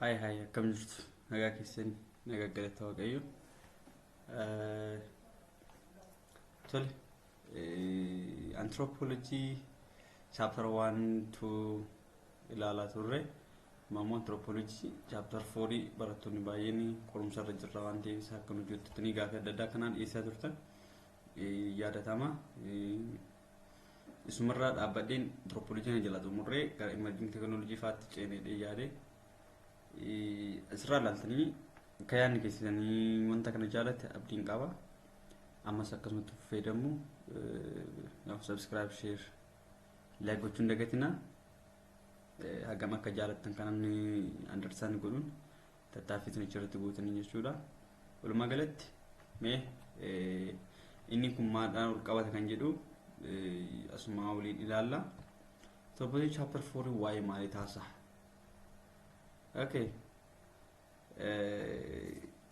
Hi hi, akkam jirtu? Nagaa keessanii? Nagaa galata Waaqayyo. Tole, anthropology chapter 1 2 ilaalaa turre. Amma anthropology chapter 4 barattoonni baay'een qorumsa irra jirra waan ta'eef isa akka nu hojjettanii gaafii adda addaa kanaan dhiyeessaa turtan yaadatama. Isumarraa dhaabbadheen anthropology kana jala xumurree gara emerging technology fa'aatti ceenee yaade. Asirraa ilaaltanii akka yaadni keessanii wanta kana jaalatte abdiin qaba. Ammas akkasumatti fayyadamu, subscribe, share, like gochuun dagatina. Hagam akka jaalattan kan namni understand godhuun tattaaffii isin irratti gootanii jechuudha. Walumaa galatti mee inni kun maadhaan wal qabata kan jedhu asuma waliin ilaalla. Anthropology chapter 4 waa'ee maalii taasisaa? Okay.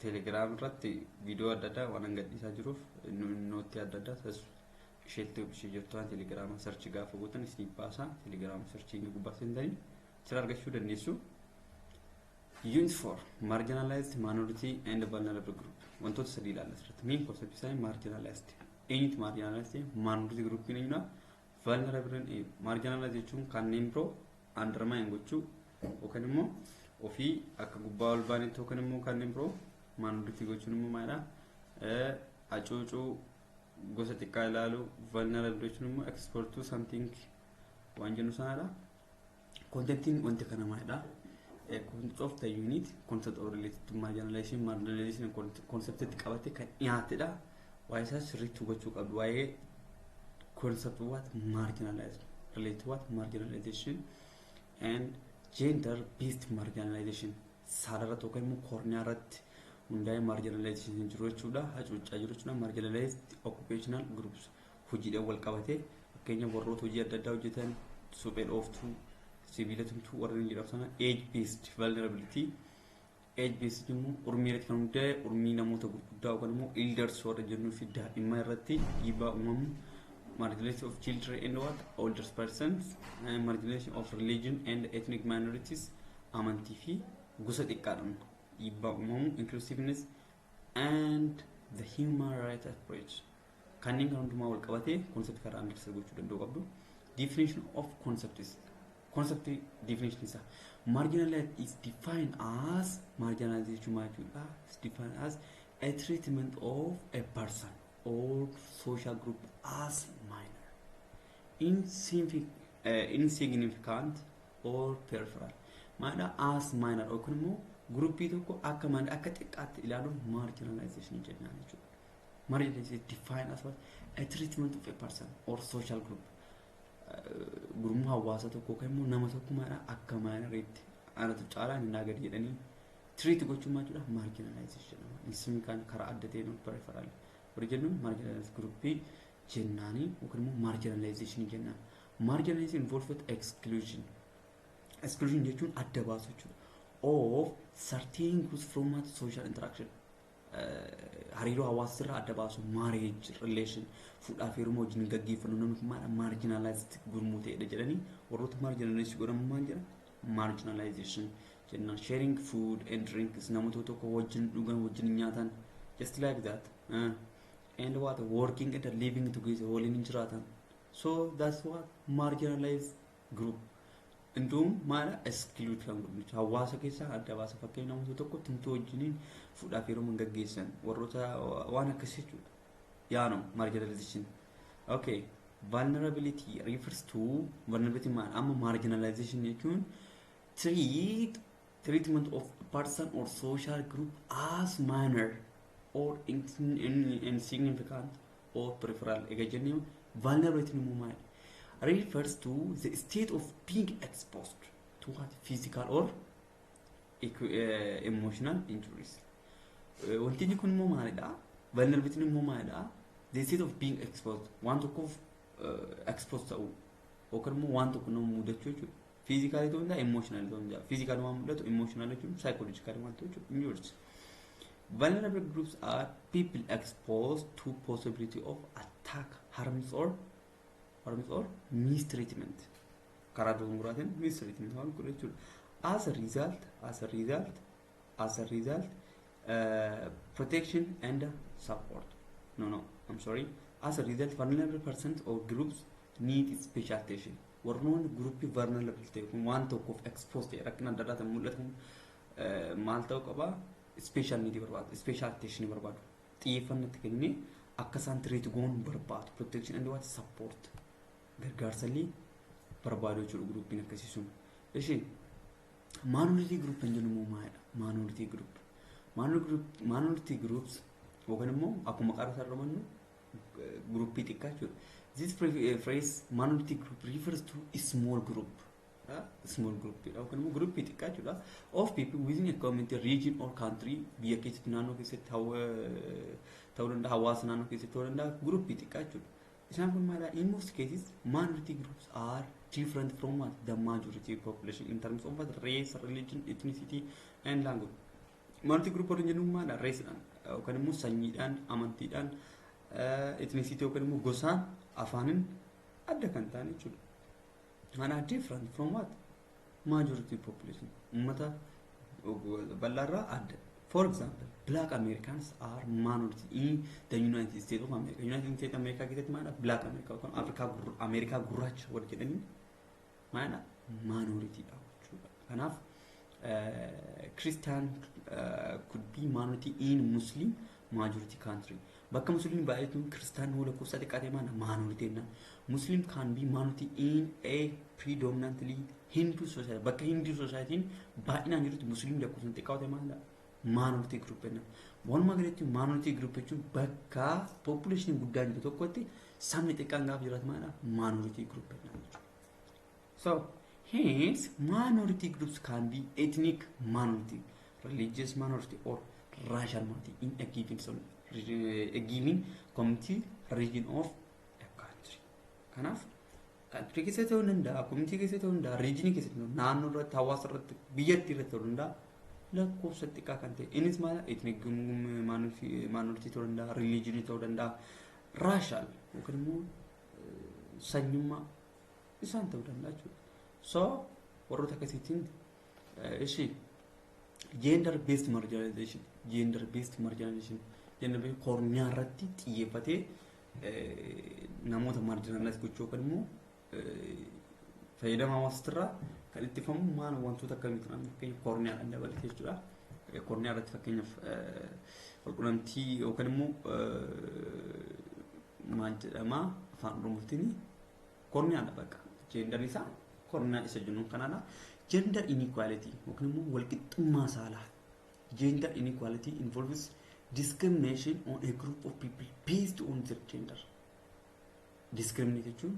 Telegram irratti viidiyoo adda addaa waan gadhiisaa jiruuf, nootii adda addaa isheetti ishee jirtu waan Telegram search gaafa gootan isin baasa. Telegram search gubbaa seentanii sira argachuu dandeessu. Unit 4, marginalized minority and vulnerable group, wantoota sadii ilaalla asirratti. Main concept isaanii marginalized. Eenyutu marginalized? Minority group eenyudha? Vulnerable. Marginalized jechuun kanneen biroo undermine gochuu yookaan immoo ofii akka gubbaa ol baanitti, yookaan immoo kanneen biroo minority gochuun immoo maalidha? Hacuucuu, gosa xiqqaa ilaalu. Vulnerable jechuun immoo exposed to something waan jennu sanadha. Contentiin wanti kana maalidha? Concept of the unit, concept of related to marginalization, marginalization concept itti qabate kan dhiyaatedha. Waa'ee isaa sirriitti hubachuu qabdu. Waa'ee concept what marginalized, related to what marginalization and gender based marginalization, saala irratti yookaan immoo koorniyaa irratti hundaa'ee marginalization jiru jechuudha. Hacuuccaa jiru jechuudha. Marginalized occupational groups, hojiidhaan wal qabatee, fakkeenya warroota hojii adda addaa hojjetan, suphee dhooftuu, sibiila tumtuu warreen jedhamu sana. Age based vulnerability, age based immoo urmii irratti kan hundaa'e, urmii namoota gurguddaa yookaan immoo elders warra jennuu fi daa'imman irratti dhiibbaa uumamu, marginalization of children and what older persons, marginalization of religion and ethnic minorities, amantii fi gosa xiqqaadhaan dhiibbaa uumamu, inclusiveness and the human rights approach, kanneen kan hundumaa wal qabatee concept karaa understand gochuu danda'u qabdu. Definition of concepts, concept definition isaa, marginalized is defined as, marginalization maal jechuudha, is defined as a treatment of a person or social group as minor, insignificant or peripheral. Maadha? As minor yookiin immoo gruppii tokko akka maal, akka xiqqaatti ilaaluun marginalization jennaan jechuudha. Marginalization is defined as what? A treatment of a person or social group, gurmuu hawaasa tokko yookaan immoo nama tokko maadha, akka minoriitti, anatu caalaa inni gadi jedhanii treat gochuun maal jechuudha? Marginalization jedhama. Insignificant, karaa adda ta'een, peripheral warri jennuun marginalized groupii jennaanii yookaan immoo marginalization jennaan. Marginalization involves exclusion. Exclusion jechuun adda baasu jechuudha. Of certain groups from social interaction. Hariiroo hawaasa irraa adda baasu, marriage relation, fuudhaa fi heeruma wajjin gaggeeffannu, namni kun maal, marginalized gurmuu ta'edha jedhanii warroota marginalized godhamu maal jedha? Marginalization jennaan. Sharing food and drinks, namoota tokko wajjin dhugan, wajjin nyaatan, just like that, and what working and living together, waliin jiraatan. So that's what marginalized group. Intuun maala, exclude kan godhu hawaasa keessaa adda baasa. Fakkeenya namoota tokko tumtuu wajjiniin fuudhaaf yeroo gaggeessan, warroota waan akkasii jechuudha. Yaano marginalization. Okay. Vulnerability refers to, vulnerability maal? Amma marginalization jechuun treatment of a person or social group as minor or insignificant or peripheral egaa jennee, vulnerability immoo maal? Refers to the state of being exposed to what physical or emotional injuries. Wanti inni kun immoo maalidha? Vulnerability immoo maalidha? The state of being exposed, waan tokkoof exposed ta'uu yookaan immoo waan tokko nama mudachuu jechuudha. Physically ta'uu danda'a, emotionally ta'uu danda'a. Physically waan mudatu, emotional jechuun psychologically waan ta'u jechuudha. Injuries. Vulnerable groups are people exposed to possibility of attack, harms or mistreatment. Karaa dogongoraatiin mistreatment waan godhu jechuudha. As a result, protection and support. No, no, I'm sorry. As a result, vulnerable persons or groups need special attention. Warroonni gruppii vulnerable ta'e kun waan tokkoof expose ta'e rakkina adda addaatiin mul'atu maal ta'uu qaba? Special need barbaadu, special attention barbaadu. Xiyyeeffannoo itti kennee akka isaan treat goon barbaadu. Protection and what support. Gargaarsa illee barbaadu jechuudha gruppiin akkasii sun. Ishi minority group kan jennu immoo maalidha? Minority group. Minority groups yookaan immoo akkuma maqaa isaa irraa gruppii xiqqaa jechuudha. This phrase "minority group" refers to a small group. Small group yookaan immoo gruppii xiqqaa jechuudha. Of people within a community, region or country, biyya keessatti, naannoo keessatti ta'uu danda'a, hawaasa naannoo keessatti ta'uu danda'a, gruppii xiqqaa jechuudha. Isaan kun maalidha? In most cases, minority groups are different from what the majority population in terms of what race, religion, ethnicity and language. Minority group warreen jennuun maalidha? Raceedhaan yookaan immoo sanyiidhaan, amantiidhaan, ethnicity yookaan immoo gosaan, afaaniin adda kan ta'an jechuudha. And are different from what? Majority population. Uummata bal'aarraa adda. For example, Black Americans are minority in the United States of America. United States of America keessatti maalidha? Black America yookaan Afrikaa Ameerikaa gurraacha warri jedhanii maalidha? Minority dha jechuudha. Kanaaf Christian could be minority in Muslim majority country. Bakka Musliimni baay'atuun Kiristaan hoo lakkoofsa xiqqaa ta'e maana minority jennaan. Muslim can be minority in a predominantly Hindu society. Bakka Hindu societyin baay'inaan jirutti Musliimni lakkoofsa xiqqaa ta'e maala minority group jennaan. Walumaa galatti minority group jechuun bakka population guddaan jiru tokkotti sabni xiqqaan gaafa jiraatu maala minority group jennaan jechuudha. So, hence, minority groups can be ethnic minority, religious minority, or racial minority in a given community, region of a country. Kanaaf, country keessa ta'uu danda'a, community keessa ta'uu danda'a, region keessa ta'uu danda'a, naannoo irratti, hawaasa irratti, biyyattii irratti ta'uu danda'a. Lakkoofsa xiqqaa kan ta'e. Innis maal ethnic minority ta'uu danda'a, religion ta'uu danda'a, racial yookaan immoo sanyummaa isaan ta'uu danda'a jechuudha. So warroota akkasiitiin ishi gender based marginalization, gender based marginalization, gender based korniyaa irratti xiyyeeffatee namoota marginalize gochuu yookaan immoo fayyadama hawaasatirraa kan ittifamu maal wantoota akkamitti fakkeenya korniyaadhaan dabalatee jechuudha. Korniyaa irratti fakkeenyaaf walqunnamtii yookaan immoo maal jedhama afaan Oromootiin korniyaadha bakka gender isaa korniyaa isa jennuun kanaadha. Gender inequality yookaan immoo walqixxummaa saalaa. Gender inequality involves discrimination on a group of people based on their gender. Discriminate jechuun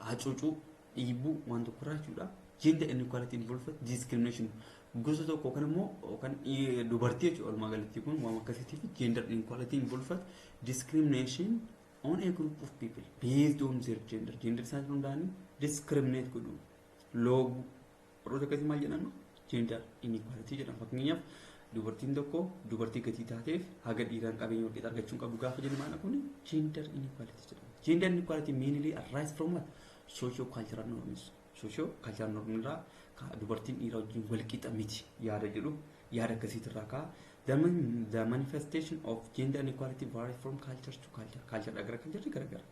hacuucuu, dhiibuu waan tokko irraa jechuudha. Gender inequality involves discrimination gosa tokko yookaan immoo yookaan dubartii jechuudha walumaa galatti kun waan akkasiitiif gender inequality involves discrimination on a group of people based on their gender. Gender isaanii hundaa'anii discriminate godhu, looguu, warroota akkasii maal jedhamu gender inequality jedhama. Fakkeenyaaf, dubartiin tokko dubartii gatii taateef haga dhiiraan qabeenya walqixa argachuu qabdu gaafa jennu maal kun gender inequality jedhama. Gender inequality mainly arise from what? Socio cultural norms. Socio cultural norm irraa dubartiin dhiira wajjin walqixa miti yaada jedhu yaada akkasiitirraa ka'a. The manifestation of gender inequality varies from culture to culture. Culture gara culture gara gara.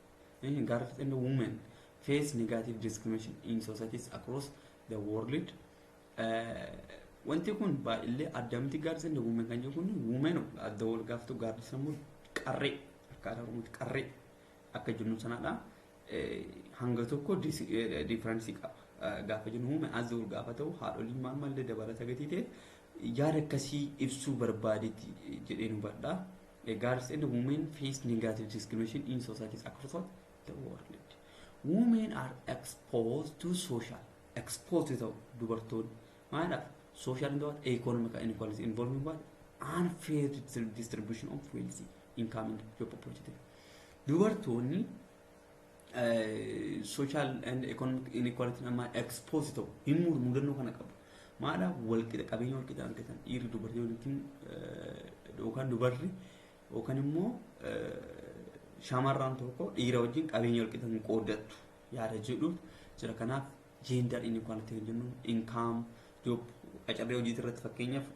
Girls and women face negative discrimination in societies across the world. Wanti kun baay'illee addamti girls and women kan jedhu kun women adda wal gaafatu girls immoo qarree akka aadaa Oromootti qarree akka jennu sanaadha. Hanga tokko difference qaba. Gaafa jennu women as wal gaafa ta'u haadholiin maal maallee dabalata gatii ta'e yaada akkasii ibsuu barbaadetti jedhee nu hubadha. Girls and women face negative discrimination in societies across the world. Women are exposed to social, exposed ta'u dubartoonni maaliidhaaf social and what economic inequality involving what unfair distribution of wealth, income and job opportunity. Dubartoonni social and economic inequality nama exposed ta'u hin mudannoo kana qabu. Maadha walqixa qabeenya walqixa argatan dhiirri dubartii waliin yookaan dubarri yookaan immoo shamarran tokko dhiira wajjin qabeenya walqixa hin qooddattu yaada jedhu jira. Kanaaf gender inequality kan jennuun income, Job qacarree hojii irratti fakkeenyaaf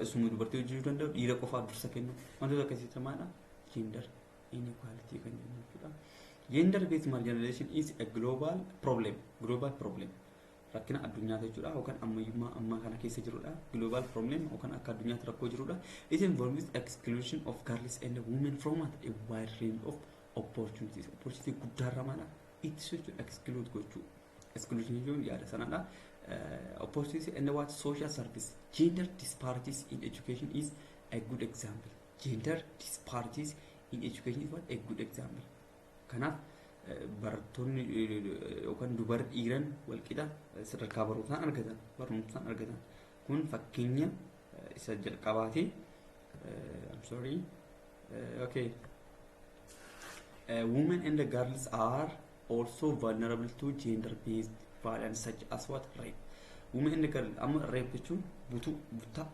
isuma dubartii hojjechuu danda'u dhiira qofaaf dursa kennu, wantoota akkasii maadha? Gender inequality kan jennu jechuudha. Gender based marginalization is a global problem. Global problem. Rakkina addunyaa jechuudha yookaan ammayyummaa ammaa kana keessa jirudha. Global problem yookaan akka addunyaatti rakkoo jirudha. It involves exclusion of girls and women from a wide range of opportunities. Opportunity guddaarra maadha? Ittisuu jechuudha. Exclude gochuu. Exclusion jechuun yaada sanadha. Opportunity and what social service. Gender disparities in education is a good example. Gender disparities in education is what a good example. Kanaaf barattoonni yookaan dubarri dhiiran walqixa sadarkaa barumsaan argatan kun fakkeenya isa jalqabaati. I'm sorry. Okay. Women and the girls are also vulnerable to gender-based violence such as what? Rape. Women and the girls amma rape jechuun butuu, buttaa,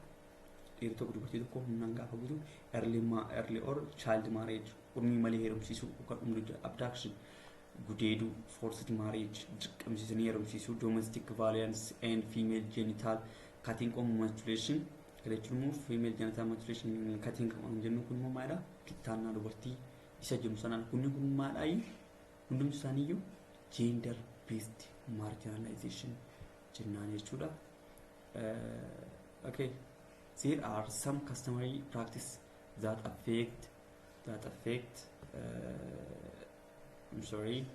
dhiirri tokko dubartii tokko humnaan gaafa butu, early or child marriage, umrii malee heerumsiisuu yookaan umrii, abduction, gudeeduu, forced marriage, dirqamsiisanii heerumsiisuu, domestic violence and female genital cutting or mutilation. Kana jechuun immoo female genital mutilation cutting kan jennu kun immoo maalidha? Kittaannaa dubartii isa jennu sanaan. Kunni kun maalidha? Hundumti isaaniiyyuu gender based marginalization jennaan jechuudha. Okay. There are some customary practice that affect I'm sorry,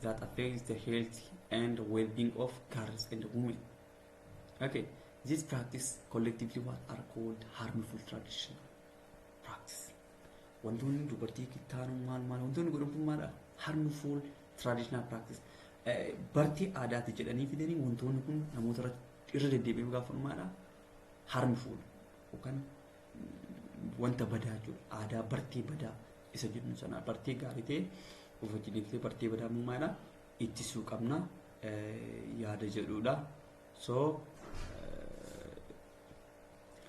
that affects the health and well-being of girls and women. Okay, this practice collectively what are called harmful traditional practice. Wantoonni dubartii kittaanuu maal maal wantoonni godhan kun maadha? Harmful traditional practice. Bartee aadaati jedhanii fidanii wantoonni kun namoota irratti irra deddeebi'ee gaafa maadha? Harmful yookaan wanta badaa jechuudha. Aadaa bartee badaa isa jennu sana, bartee gaarii ta'e of wajjin bartee badaa maadha? Ittisuu qabna yaada jedhudha. So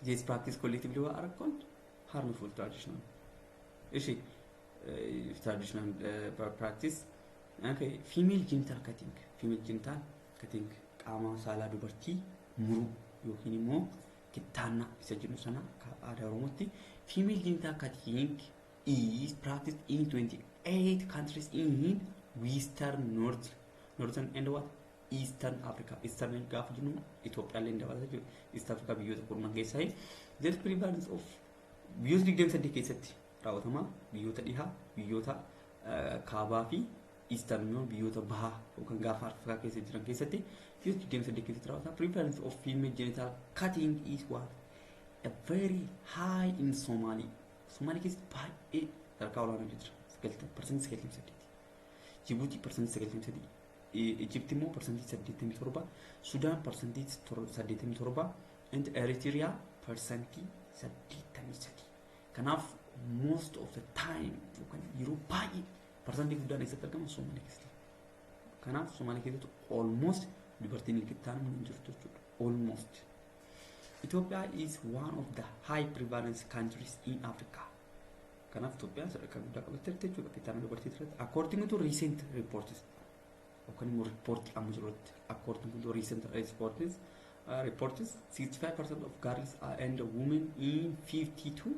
this practice collectively are called harmful traditional. እሺ, traditional practice. Okay, female genital cutting. Female genital cutting, qaama saalaa dubartii muruu yookiin immoo kittaannaa isa jennu sana aadaa Oromootti. Female genital cutting is practiced in 28 countries in Western, North, Northern and what? Eastern Africa. Eastern gaafa jennu Itoophiyaa illee dabalata jechuudha. East Africa biyyoota kurnan keessaa. There prevalence of biyyoota 28 keessatti raawwatama. Biyyoota dhihaa, biyyoota kaabaa fi Eastern immoo biyyoota bahaa yookaan gaafa Afrikaa keessa jiran keessatti biyyoota 28 keessatti raawwatama. Prevalence of female genital cutting is what? A very high in Somali. Somali keessatti baay'ee sadarkaa olaanaa jira. 98%. Jibuutii 93%. Egypt immoo 87%. Sudaan 87%. And Eritrea 83%. Kanaaf most of the time yookaan yeroo baay'ee parsantii guddaan eessatti argama? Somaalee keessatti. Kanaaf Somaalee keessatti almost dubartiin kittaanamu hin jirtu jechuudha. Almost. Ethiopia is one of the high prevalence countries in Africa. Kanaaf Itoophiyaan sadarkaa guddaa qabattee jechuudha kittaana dubartii irratti. According to recent reports, yookaan immoo riippoortii amma jirutti, according to recent reports, 65% of girls and women in 50 to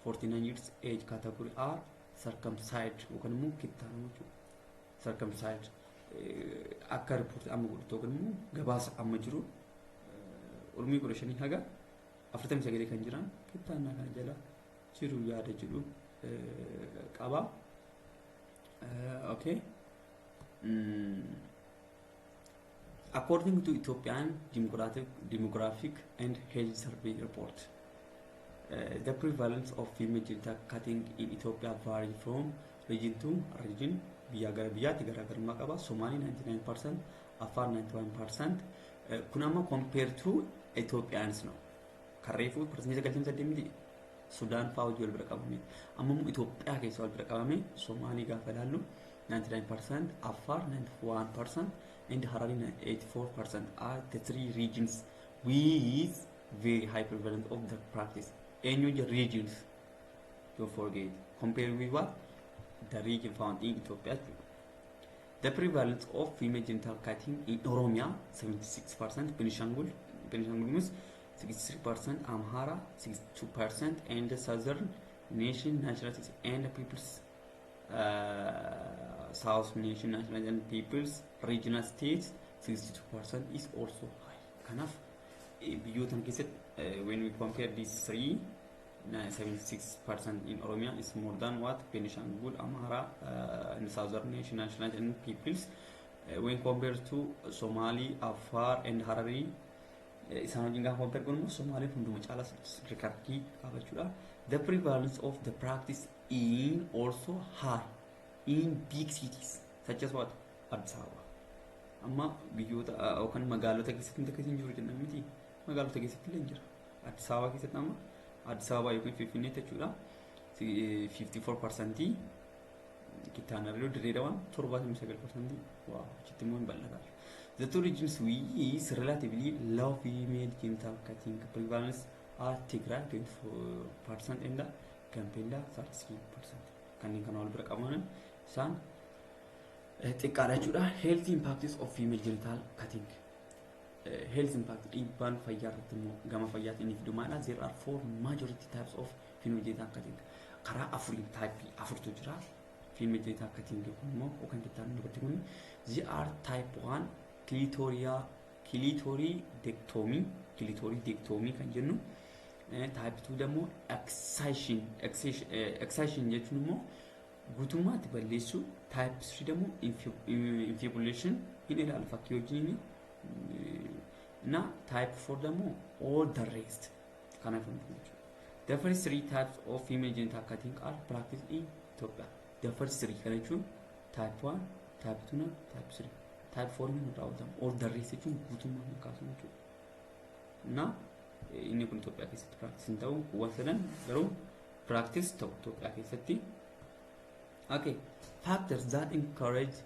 49 years age category are circumcised yookaan immoo kittaanuu jechuudha. Circumcised akka riippoortii amma godhutti yookaan immoo gabaasa amma jiru umrii 15 haga 49 kan jiran kittaannaa kana jala jiru yaada jedhu qaba. Okay. According to Ethiopian Demographic and Health Survey report, the prevalence of female genital cutting in Ethiopia vary from region to region. Biyya gara biyyaatti garaagarummaa qaba. Somaalii 99%, Afar 91%. Kun amma compare to Ethiopians ነው. Karreefuu 98% miti. Sudaan fa'aa hojii wal bira qabame. Amma immoo Itoophiyaa keessa wal bira qabame Somaalii gaafa ilaallu 99%, Afar 91% and Harari 84% are the three regions with very high prevalence of the practice. Eenyu regions? Don't forget. Compare with what? The region found in Ethiopia. The prevalence of female genital cutting in Oromia 76%, Benishangul Benishangul Gumuz 63%, Amhara 62%, and the Southern Nation Nationalities and Peoples South Nation Nationalities and Peoples Regional States 62% is also high. Kanaaf biyyoota keessatti, when we compare these three, 76% in Oromia is more than what Benishangul, Amhara, and Southern Nation Nationalities and Peoples. When compared to Somali, Afar and Harari, isaan wajjin gaafa compare godhamu Somaaliin hunduma caalaa rikardii qaba. The prevalence of the practice in also high in big cities such as what? Addis Ababa. Amma biyyoota yookaan magaalota keessatti akkasii hin jiru jenna miti. Magaalota keessatti illee hin jira. Addis Ababa keessatti, amma Addis Ababa yookiin Finfinneetti jechuudha. 54% kittaanarree, Dirree Dawaan 79%. Waa achitti immoo hin bal'ata. The two regions with relatively low female genital cutting prevalence are Tigray 24% and Gambella 33%. Kanneen kana wal bira qabaman isaan xiqqaadha jechuudha. Health impacts of female genital cutting. Health impact, dhiibbaan fayyaa irratti immoo gama fayyaatiin inni fidu maalidha? There are four majority types of female genital cutting. Karaa afuriin type afurtu jira. Female genital cutting kun immoo yookaan kittaan dubartii kun, they are type 1 clitoria clitoridectomy, clitoridectomy kan jennu, type 2 ደግሞ excision, excision jechuun immoo guutummaatti balleessuu, type 3 ደግሞ infibulation hin ilaalu fakkii wajjin እና type 4 ደግሞ all the rest kanaaf jechuudha. The first three types of female genital cutting are practiced in Ethiopia. The first three kana jechuun type 1, type 2 na type 3. Type 4 hin raawwatamu. All the rest jechuun guutummaa hin kaasu jechuudha. እና inni kun Itoophiyaa keessatti practice hin ta'u, kuuwwan sadan garuu practice ta'u Itoophiyaa keessatti. Okay, factors that encourage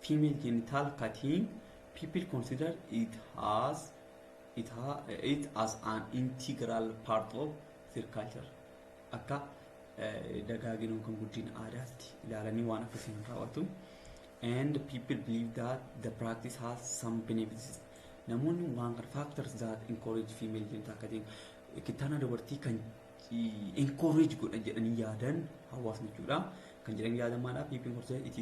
female genital cutting: people consider it as an integral part of their culture. Akka dagaagina yookaan guddina aadaatti ilaalanii waan akkasii hin raawwatu. And people believe that the practice has some benefits. Namoonni waan kana, factors that encourage female genital cutting, kittaana dubartii kan encourage godhan jedhanii yaadan hawaasni jechuudha. Kan jedhanii yaadan maadha? People consider it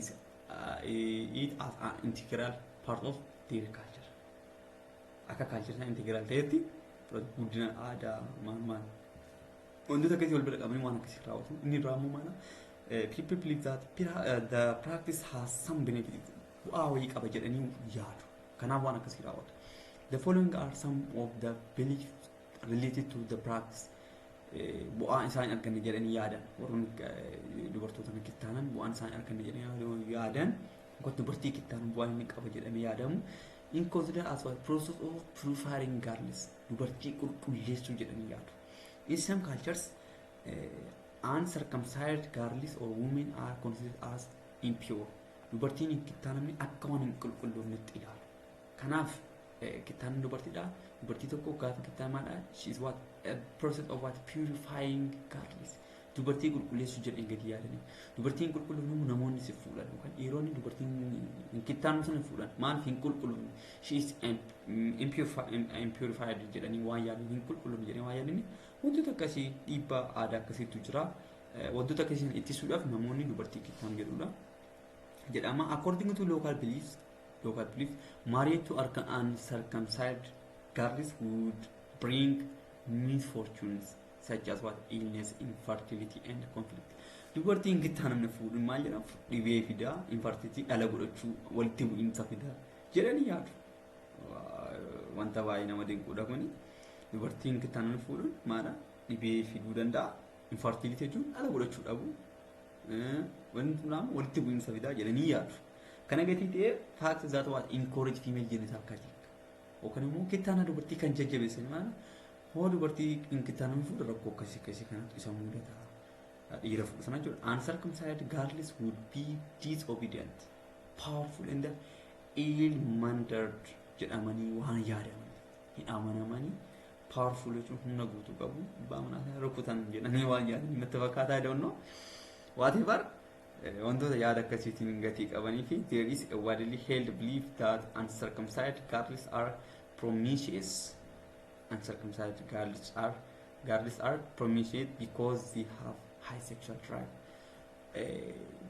as an integral part of their culture. Akka culture isaa integral ta'etti guddina aadaa maal maal wantoota akkasii wal bira qabanii waan akkasii raawwatu. Inni irraa immoo maala? People believe that the practice has some benefits. Bu'aa wayii qaba jedhanii yaadu. Kanaaf waan akkasii raawwatu. The following are some of the beliefs related to the practice. Bu'aa isaan arganne jedhanii yaadan, warroonni dubartoota kittaanan bu'aan isaan arganne jedhanii yaadan, yookaan dubartii kittaanan bu'aan inni qaba jedhamee yaadamu, in consider as a process of purifying girls, dubartii qulqulleessuu jedhanii yaadu. In some cultures, uncircumcised girls or women are considered as impure. Dubartiin hin kittaanamne akka waan hin qulqulloofnetti ilaalu. Kanaaf kittaanni dubartiidha. Dubartii tokko gaafa kittaamaadha. She is what? A process of what? Purifying girls. Dubartii qulqulleessuu jedhanii gadi yaadanii. Dubartiin qulqulloofne namoonni si fuudhan yookaan dhiironni dubartiin hin kittaannu sana fuudhan. Maaliif hin qulqulloofne? She is impurified jedhanii waan yaadan, hin qulqulloofne jedhanii waan yaadanii, wantoota akkasii dhiibbaa aadaa akkasiitu jira. Wantoota akkasii ittisuudhaaf namoonni dubartii kittaanu jedhudha. Jedhama. According to local beliefs, marriage to uncircumcised girls would bring misfortunes such as what? Illness, infertility and conflict. Dubartiin kittaanamne fuudhuun maal jedhama? Dhibee fidaa, infertility, dhala godhachuu, walitti bu'iinsa fidaa jedhanii yaadu. Wanta baay'ee nama dinquudha kuni. Dubartiin kittaanamne fuudhuun maala? Dhibee fiduu danda'a. Infertility jechuun dhala godhachuu dhabu. Wanti lama walitti bu'iinsa fidaa jedhanii yaadu. Kana gatii ta'ee, fact that what encourage female genital cutting. Yookaan immoo kittaana dubartii kan jajjabeessan maala? Hoo dubartii hin kittaanamne fuudha, rakkoo akkasii akkasii kanatu isa mudata. Dhiira fuudha sana jechuudha. Uncircumcised girls would be disobedient, powerful and ill-mannered jedhamanii waan yaadaman, hin amanamanii, powerful jechuun humna guutuu qabu, abbaa manaa isaa rukutan jedhanii waan yaadan natti fakkaataa, I don't know. Whatever, wantoota yaada akkasiitiin gatii qabanii fi there is a widely held belief that uncircumcised girls are promiscuous. Uncircumcised girls are promiscuous because they have high sexual drive.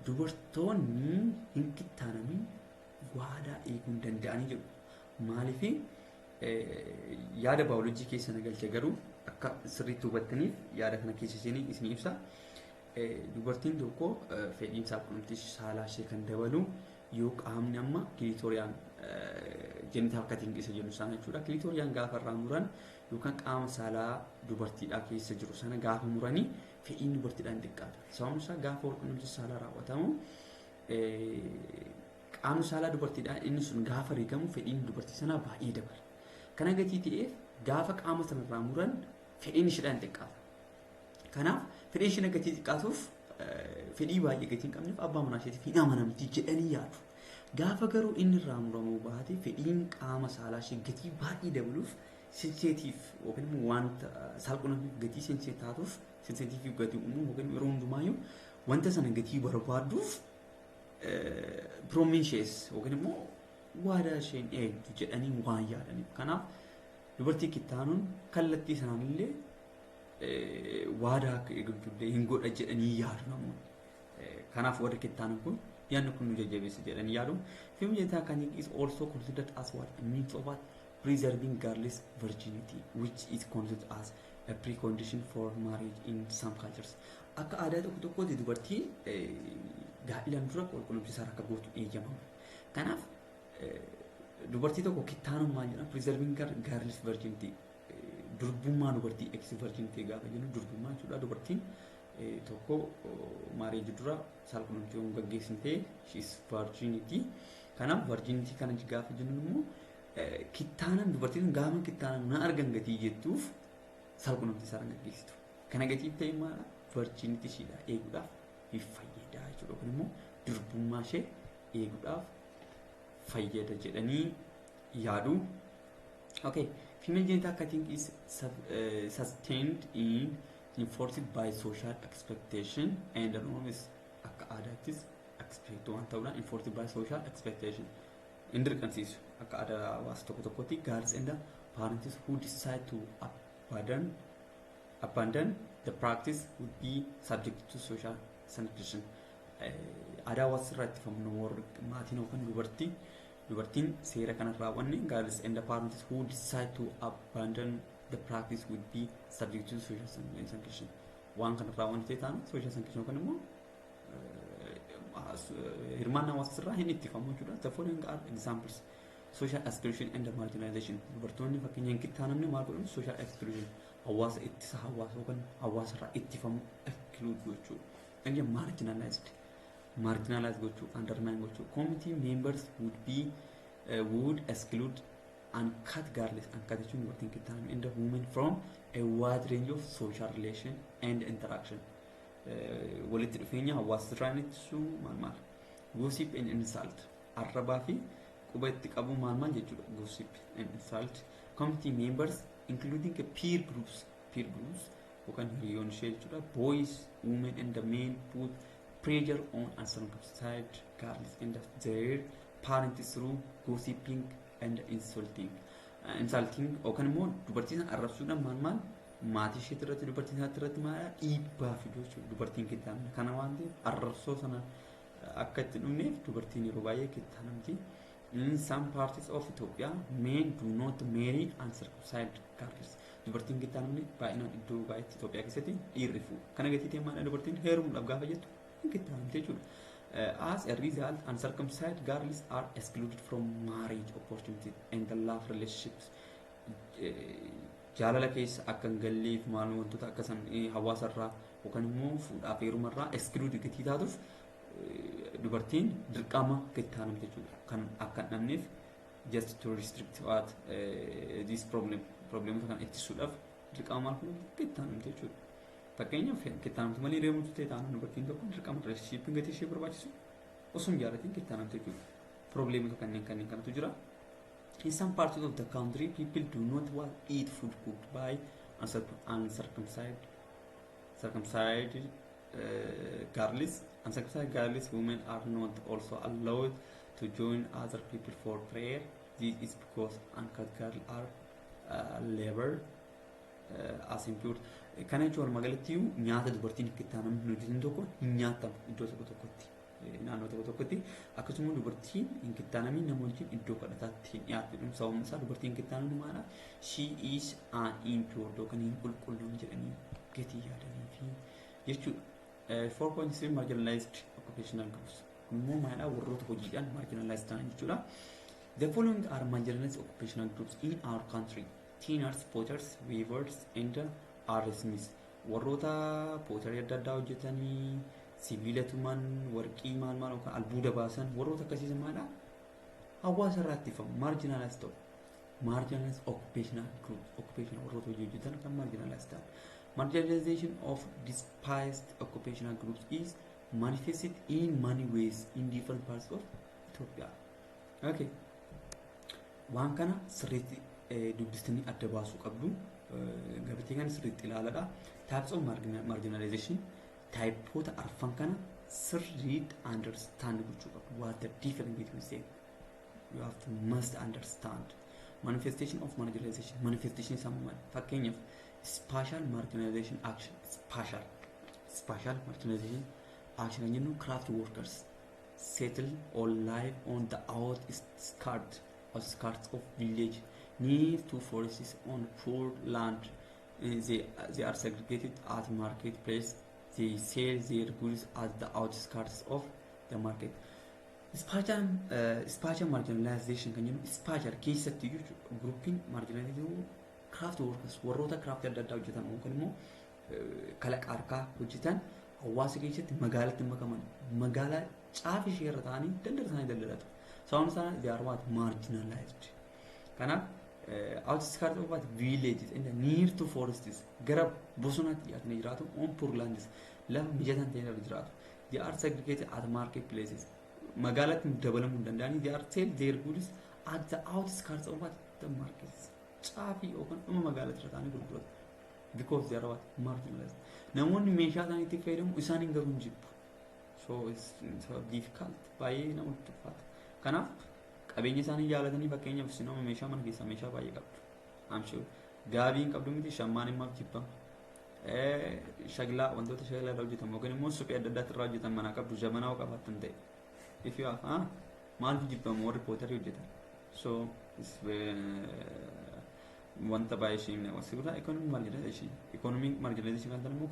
Dubartoonni hin kittaanamin waadaa eeguu hin danda'anii jedhu. Maaliif yaada baayoloojii keessa na galche garuu akka sirriitti hubattaniif yaada kana keessa isinii ibsa. Dubartiin tokko fedhiin saalqunnamtii saalaa ishee kan dabalu yoo qaamni amma clitoriaan genital cutting isa jennu sana jechuudha. Clitoriaan gaafa irraa muran yookaan qaama saalaa dubartiidhaa keessa jiru sana gaafa muranii fedhiin dubartiidhaan xiqqaata. Sababni isaa gaafa walqunnamtii saalaa raawwatamu qaamni saalaa dubartiidhaa inni sun gaafa rigamu fedhiin dubartii sanaa baay'ee dabala. Kana gatii ta'eef gaafa qaama sanarraa muran fedhiin isheedhaan xiqqaata. Kanaaf fedhiin isheen gatii xiqqaatuuf fedhii baay'ee gatii hin qabneef abbaa manaa isheetiif hin amanamti jedhanii yaadu. Gaafa garuu inni irraa muramuu baate fedhiin qaama saalaa ishee gatii baay'ee dabaluuf sensitiif yookiin immoo wanta saalqunnamtiif gatii sensitive taatuuf sensitiif gatii uumuu yookiin yeroo hundumaayyuu wanta sana gatii barbaadduuf promiscuous yookiin immoo waadaa isheen eegdu jedhanii waan yaadaniif. Kanaaf dubartii kittaanuun kallattii sanaan waadaa akka eegdullee hin godha jedhanii yaadu namoonni. Kanaaf warri kittaanan kun yaadni kun nu jajjabeessa jedhanii yaadu. Female genital cutting is also considered as what? A means of what? Preserving girls' virginity, which is considered as a precondition for marriage in some cultures. Akka aadaa tokko tokkotti dubartiin gaa'ilaan dura qulqullumsi isaa akka gootu eeyyamama. Kanaaf dubartii tokko kittaanummaa jedhama preserving girls' virginity, durbummaa dubartii ex virginity gaafa jennu durbummaa jechuudha. Dubartiin tokko marriage dura saalqunnamtii yoo gaggeessine she is virginity. Kanaaf virginity kana gaafa jennu immoo kittaanan dubartiin gaafa kittaanan na argan gatii jettuuf saalqunnamtii saalaan gaggeessitu. Kana gatii ta'e maala virginity isheedha eeguudhaaf ni fayyada jechuudha. Kun immoo durbummaa ishee eeguudhaaf fayyada jedhanii yaadu. Okay, female genital cutting is sustained in enforced by social expectation and norms. Akka aadaattis expect waan ta'uudhaan enforced by social expectation hin dirqamsiisu. Akka aadaa hawaasa tokko tokkotti girls and parents who decide to abandon the practice would be subject to social sanction. Aadaa hawaasa irraa ittifamu warri maatiin yookaan dubartiin seera kana raawwanne girls and the parents who decide to abandon the practice would be subject to social sanction. Waan kana raawwanne ta'e taana social sanction yookaan immoo hirmaannaa hawaasa irraa hin ittifamu jechuudha. The following are examples: social exclusion and marginalization. Dubartoonni fakkeenya hin kittaanamne maal godhamu? Social exclusion, hawaasa ittisa hawaasa yookaan hawaasa irraa ittifamu, exclude gochuu, and marginalized gochuu, undermine gochuu. Community members would exclude uncut girls, uncut jechuun dubartiin kittaanamne, and the women from a wide range of social relation and interaction. Walitti dhufeenya hawaasa irraa ittisuu maal maal, gossip and insult, arrabaa fi quba itti qabu maal maal jechuudha. Gossip and insult. Community members, including peer groups yookaan hiriyoon ishee jechuudha, boys, women and the men, put pressure on uncircumcised girls and their parents through gossiping and insulting yookaan immoo dubartii sana arrabsuudhaan maal maal maatii isheetti irratti dubartii sanatti irratti maal dhiibbaa fidu jechuudha. Dubartiin kittaanamne kana waan ta'eef arrabsoo sana akka itti dhumneef dubartiin yeroo baay'ee kittaanamti. In some parts of Ethiopia, men do not marry uncircumcised girls. Dubartiin kittaanamne baay'inaan iddoo baay'eetti Itoophiyaa keessatti dhiirri fuudha. Kana gatii ta'e maal dubartiin heerumuudhaaf gaafa jettu hin kittaanamte jechuudha. As a result, uncircumcised girls are excluded from marriage opportunities and the love relationships. Jaalala keessa akka hin galleef maal wantoota akkasan hawaasarraa yookaan immoo fuudhaaf heerumarraa exclude gatii taatuuf dubartiin dirqama kittaanamte jechuudha. Kan akka hin dhabneef just to restrict what this problem, problemota kana ittisuudhaaf dirqama maal fudhatu kittaanamte jechuudha. Fakkeenyaaf kittaanamte malee deemtu ta'e taanaan dubartiin tokko dirqama relationshippiin gatii ishee barbaachisu osoo hin jaalatin kittaanamte jechuudha. Problemota kanneen kanatu jira. In some parts of the country, people do not want eat food cooked by uncircumcised circumcised girls. Uncircumcised girls, women are not also allowed to join other people for prayer. This is because uncut girls are labor as impure. Kana jechuun walumaa galatti nyaata dubartiin hin kittaanamne hin hojjetin tokko hin nyaatamu iddoo tokko tokkotti. Naannoo tokko tokkotti akkasuma dubartiin hin kittaanamiin nama wajjin iddoo kadhataatti hin dhiyaattu. Sababni isaa dubartiin hin kittaanamne maala? She is an impure yookaan hin qulqulluun jedhanii gatii yaadanii fi jechuudha. 4.3 Marginalized occupational groups. Immoo maalidha? Warroota hojiidhaan marginalized ta'an jechuudha. The following are marginalized occupational groups in our country: Tinners, potters, weavers and ironsmiths. Warroota pottery adda addaa hojjetanii, sibiila tuman, warqii maal maal yookaan albuuda baasan, warroota akkasiisan maalidha? Hawaasa irraa ittifamu, marginalized ta'u. Marginalized occupational groups, occupational warroota hojii hojjetan kan marginalized ta'an. Marginalization of despised occupational groups is manifested in many ways in different parts of Ethiopia. Okay. Waan kana sirriitti dubbistanii adda baasuu qabdu. Gabatee kana sirriitti ilaaladha. Types of marginalization, typeoota arfan kana sirriitti understand gochuu qabdu. What the difference between them? You have to must understand. Manifestation of marginalization. Manifestation isaa maali? Fakkeenyaaf, spatial marginalization action. Spatial marginalization action kan jennu, craft workers settle or live on the outskirts of village, near to forests, on poor land. They are segregated at marketplace. They sell their goods at the outskirts of the market. Spatial marginalization kan jennu spatial keessatti jechuudha. Groupiin marginalization craft workers, warroota craft adda addaa hojjetan yookaan immoo kalaqa harkaa hojjetan, hawaasa keessatti magaalatti makaman, magaalaa caafi ishee irra ta'anii daldala isaanii daldalatu. Sababni isaa they are what? Marginalized. Kanaaf outskirts of what? Villages and near to forests, gara bosonaatti dhiyaatanii jiraatu, on poor lands, lafa mijataan ta'e irra jiraatu. They are segregated at market places. Magaalatti dabalamuu hin danda'anii. They are sell their goods at the outskirts of what? The markets. Caafii yookaan dhuma magaalatti irra ta'anii gurguratu. Because they are what? Marginalized. Namoonni meeshaa isaanii itti fayyadamu, isaan hin garuu hin jibbu. So it's difficult. Baay'ee namatti ulfaata. Kanaaf qabeenya isaanii jaalatanii, fakkeenyaaf isin nama meeshaa mana keessaa meeshaa baay'ee qabdu. I'm sure. Gaabii hin qabdu miti, shammaan himaaf jibbama. Shaglaa, wantoota shaglaa irraa hojjetamu yookaan immoo suphee adda addaatti irraa hojjetan manaa qabdu, jabanaa qabaattan ta'e. If you have, maaliif jibbamu warri pottery hojjetan? So it's wanta baay'ee ishee hin sigurraa economic marginalization. Economic marginalization kan ta'an immoo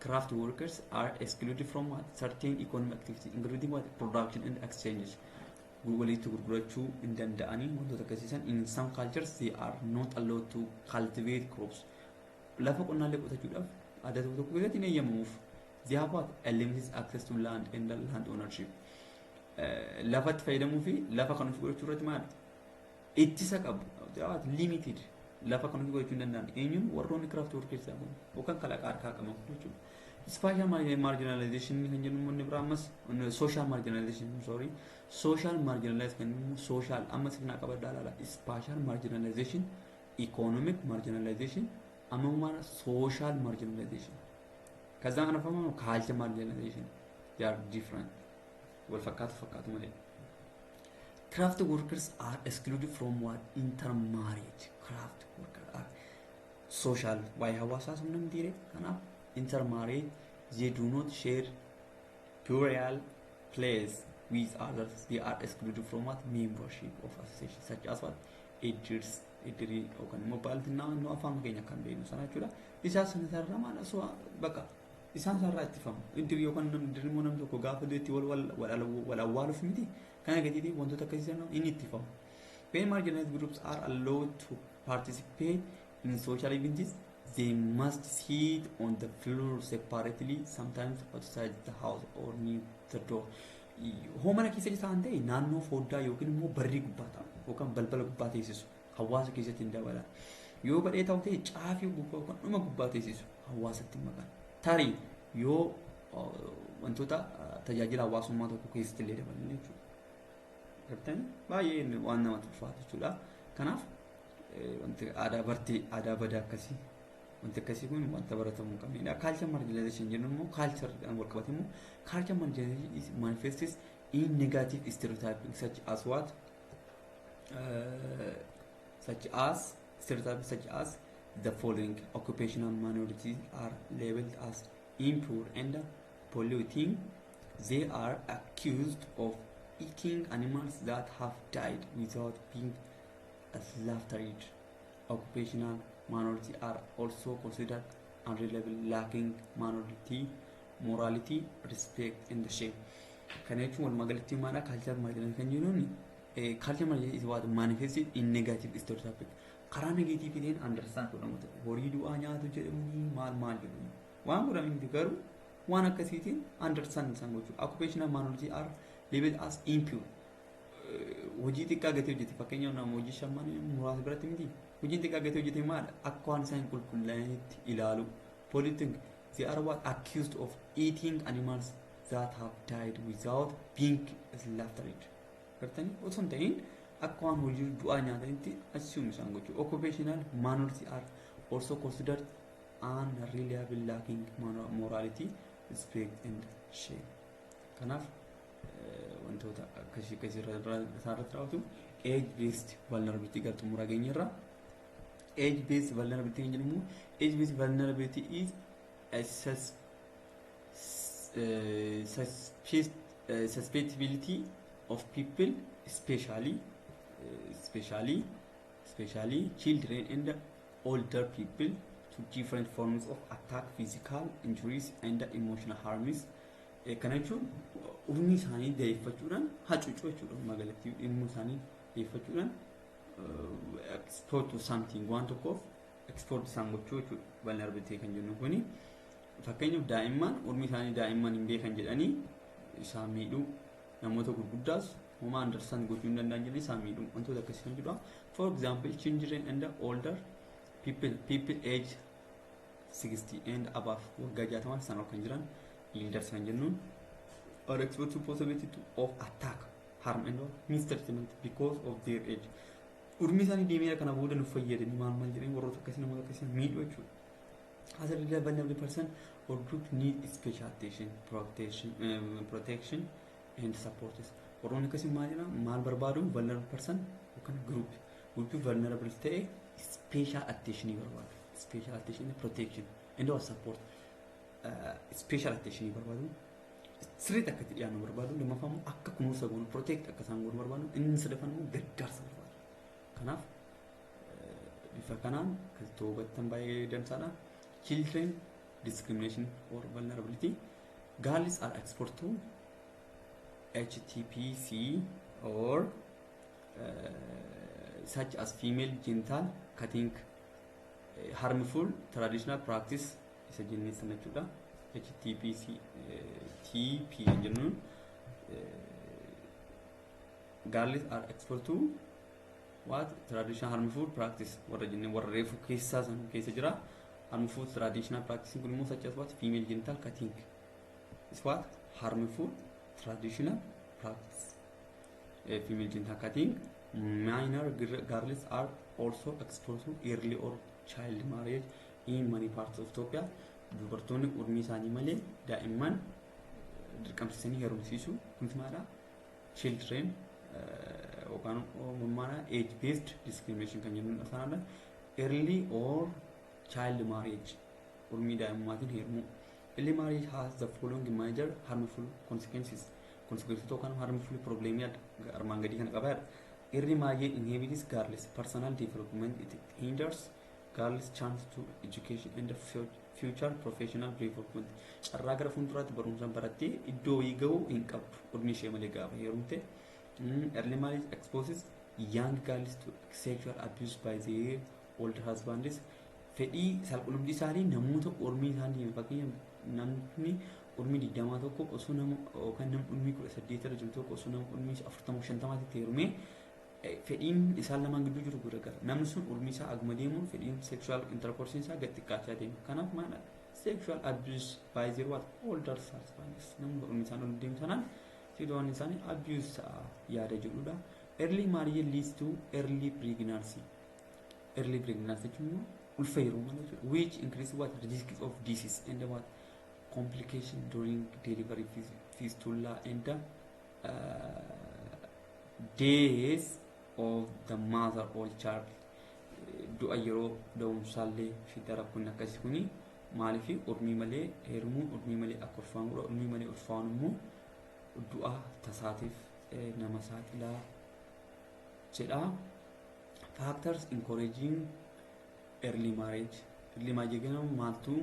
craft workers are excluded from what? Certain economic activities, including what? Production and exchanges. Walitti gurgurachuu hin danda'anii wantoota akkasiisan. In some cultures they are not allowed to cultivate crops. Lafa qonnaallee qotachuudhaaf aadaa tokko tokko keessatti hin eeyyamamuuf. They have what? A limited access to land and land ownership. Lafatti fayyadamuu fi lafa kan ofii godhachuu irratti maal ittisa qabu? They have limited, lafa kan ofii godhachuu hin danda'an. Eenyuun? Warroonni craft workers kun yookaan kalaqa harkaa qaban jechuudha. Spatial marginalization kan jennu immoo inni biraa ammas social marginalization, sorry, social marginalization kan jennu social amma sirnaa qabaddaa ilaala. Spatial marginalization, economic marginalization, amma maal? Social marginalization. ከዛ አነፈማ culture marginalization. They are different. Wal fakkaatu fakkaatu malee. Craft workers are excluded from what? Intermarriage. Craft workers are social, waa'ee hawaasaa sun namni dhiire, kanaaf intermarriage. They do not share burial place with others. They are excluded from what? Membership of associations such as what? Iddirs, iddirii yookaan immoo baaltinaa nu afaan keenya kan beeknu sana jechuudha. Isaa sana sarara maal asoo bakka isaan sarara ittifamu. Iddirii yookaan iddirii immoo namni tokko gaafa du'etti wal awwaaluuf miti. Kana gadiitii wantoota akkasii sana inni ittifamu. When marginalized groups are allowed to participate in social events, they must sit on the floor separately, sometimes outside the house or near the door. Hoo mana keessa isaan ta'e naannoo foddaa yookiin immoo barrii gubbaa taa'u yookaan balbala gubbaa teessisu, hawaasa keessatti hin dabalan. Yoo badhee ta'u ta'e caafii gubbaa yookaan dhuma gubbaa teessisu, hawaasatti hin makan. Tarii yoo wantoota tajaajila hawaasummaa tokko keessatti illee dabalan jechuudha. Gartanii baay'ee waan namatti ulfaatu jechuudha. Kanaaf wanti aadaa bartee aadaa badaa akkasii, wanti akkasii kun wanta baratamuu hin qabnedha. Culture marginalization jennu immoo culture wal qabate immoo culture marginalization is manifests in negative stereotyping such as what? Such as Stereotypes such as the following: occupational minorities are labeled as impure and polluting. They are accused of eating animals that have died without being slaughtered. Occupational minority are also considered unreliable, lacking minority morality, respect and shame. Kana jechuun walumaa galatti maadha? Culture marginalization kan jennuun, culture marginalization is what manifested in negative stereotype. Karaa negative ta'een understand godhamu, horii du'aa nyaatu jedhamanii, maal maal jedhamu, waan godhamu miti, garuu waan akkasiitiin understand isaan gochuu. Occupational minority are labeled as impure. Hojii xiqqaa gatee hojjete, fakkeenyaaf nama hojii shamman muraasa biratti miti, hojiin xiqqaa gatee hojjete maal akka waan isaan hin qulqullaa'initti ilaalu. Polluting. They are what accused of eating animals that have died without being slaughtered. Gartanii osoo hin ta'in akka waan hojii du'aa nyaatanitti assume isaan gochuu. Occupational minority are also considered unreliable, lacking morality, respect and shame. Kanaaf wantoota akkasii akkasii isaan irratti raawwatu. Age based vulnerability gara xumuraa geenyerra. Age based vulnerability kan jedhamu, age based vulnerability is a susceptibility of people, especially children and older people, to different forms of attack, physical injuries and emotional harms. Kana jechuun umrii isaanii da'eeffachuudhaan hacuucuu jechuudha. Magaalatti dhimma isaanii da'eeffachuudhaan export to something, waan tokkoof export isaan gochuu jechuudha. Vulnerability kan jennu kuni, fakkeenyaaf daa'imman umrii isaanii daa'imman hin beekan jedhanii isaan miidhuu, namoota gurguddaas homaa understand gochuu hin danda'an jedhanii isaan miidhuu, wantoota akkasii kan jedhudha. For example, children and older people, people age 60 and above, waggaa 60 sana ol kan jiran, elders kan jennuun, are exposed to possibility of attack, harm and mistreatment because of their age. Urmii isaanii deemeera, kana booda nu fayyadanii maal maal jedhanii warroota akkasii, namoota akkasii miidhuu jechuudha. As a result, vulnerable person or group need special attention, protection and support. Warroonni akkasii maal jedhama, maal barbaadu? Vulnerable person yookaan group vulnerable ta'e special attention barbaadu. Special attention, protection and or support. Special attention barbaadu. Sirriitti akka itti dhiyaannu barbaadu. Lammaffaa immoo akka kunuunsa goonu, protect akka isaan goonu barbaadu. Inni sadaffaan immoo gargaarsa barbaadu. Kanaaf bifa kanaan kan hubattan baay'ee dansaadha. Children discrimination or vulnerability. Girls are exposed to HTPC or such as female genital cutting, harmful traditional practice isa jennee sana jechuudha. HTPC TP jennuun, girls are exposed to what traditional harmful practice warra jennee, warra reefu keessaa san keessa jira. Harmful traditional practice kun immoo such as what female genital cutting is what harmful traditional practice. Female genital cutting. Minor girls are also exposed to early or child marriage in many parts of Ethiopia. Dubartoonni umrii isaanii malee daa'imman dirqamsiisanii heerumsiisu, kunis maadha? Children yookaan maadha? Age based discrimination kan jennuun sanadha. Early or child marriage, umrii daa'immaatiin heerumuu. Early marriage has the following major harmful consequences. Consequences yookaan harmful problem armaan gadii kana qabaadha. Early marriage inhibits girls' personal development. It hinders girls' chance to education and future professional development. Carraa gara fuulduraatti barumsaan barattee iddoo wayii gahuu hin qabdu umrii ishee malee gaafa heerumte. Early marriage exposes young girls to sexual abuse by their older husbands. Fedhii saalqunnamtii isaanii namoota umrii isaanii, fakkeenyaaf namni umrii 20 tokko osoo nama yookaan namni umrii 18 irra jiru tokko osoo nama umrii 40 50tti heerumee, fedhiin isaan lamaan gidduu jiru garagara. Namni sun umrii isaa aguma deemuun fedhiin sexual intercourse isaa gad xiqqaachaa deema. Kanaaf maal? Sexual abuse by their what older husbands. Namni umrii isaan ol deemu sanaan sexual isaanii abuse ta'a yaada jedhudha. Early marriage leads to early pregnancy. Early pregnancy jechuun immoo ulfa yeroo malee jechuudha. Which increase what risk of disease and what complication during delivery, fistula and death of the mother or child. Du'a yeroo da'umsaallee fida rakkoon akkasii kuni. Maaliif urmii malee heerumuun urmii malee akka ulfaa'an godha. Urmii malee ulfaa'uun immoo du'a tasaatiif nama saaxilaa jedha. Factors encouraging early marriage. Early marriage jedhamu maaltu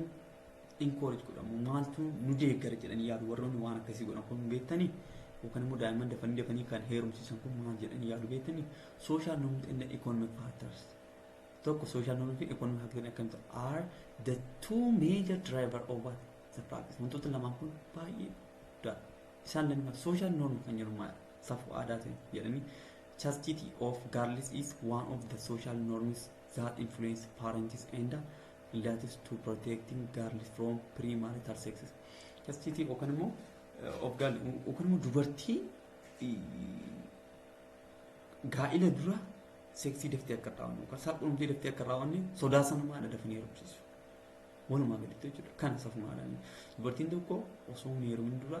encourage godhamu, maaltu nu deeggara jedhanii yaadu warroonni waan akkasii godhan kun beektanii, yookaan immoo daa'imman dafanii dafanii kan heerumsiisan kun maal jedhanii yaadu beektanii? Social norms and economic factors. Tokko, social norms fi economic factors akkamitti are the two major driver of what the practice. Wantoota lamaan kun baay'ee guddaadha. Isaan lamaan social norm kan jedhu maal, safuu aadaa ta'e jedhanii. Chastity of girls is one of the social norms that influence parents and relatives to protecting girls from premarital sex. Chastity yookaan immoo of girl yookaan immoo dubartii gaa'ila dura seksii daftee akka raawwanne yookaan saalqunnamtii daftee akka raawwanne sodaa sana maadha dafanii heerumsiisu. Walumaa gaditti jechuudha. Kana safumaadhaan. Dubartiin tokko osoo hin heerumin dura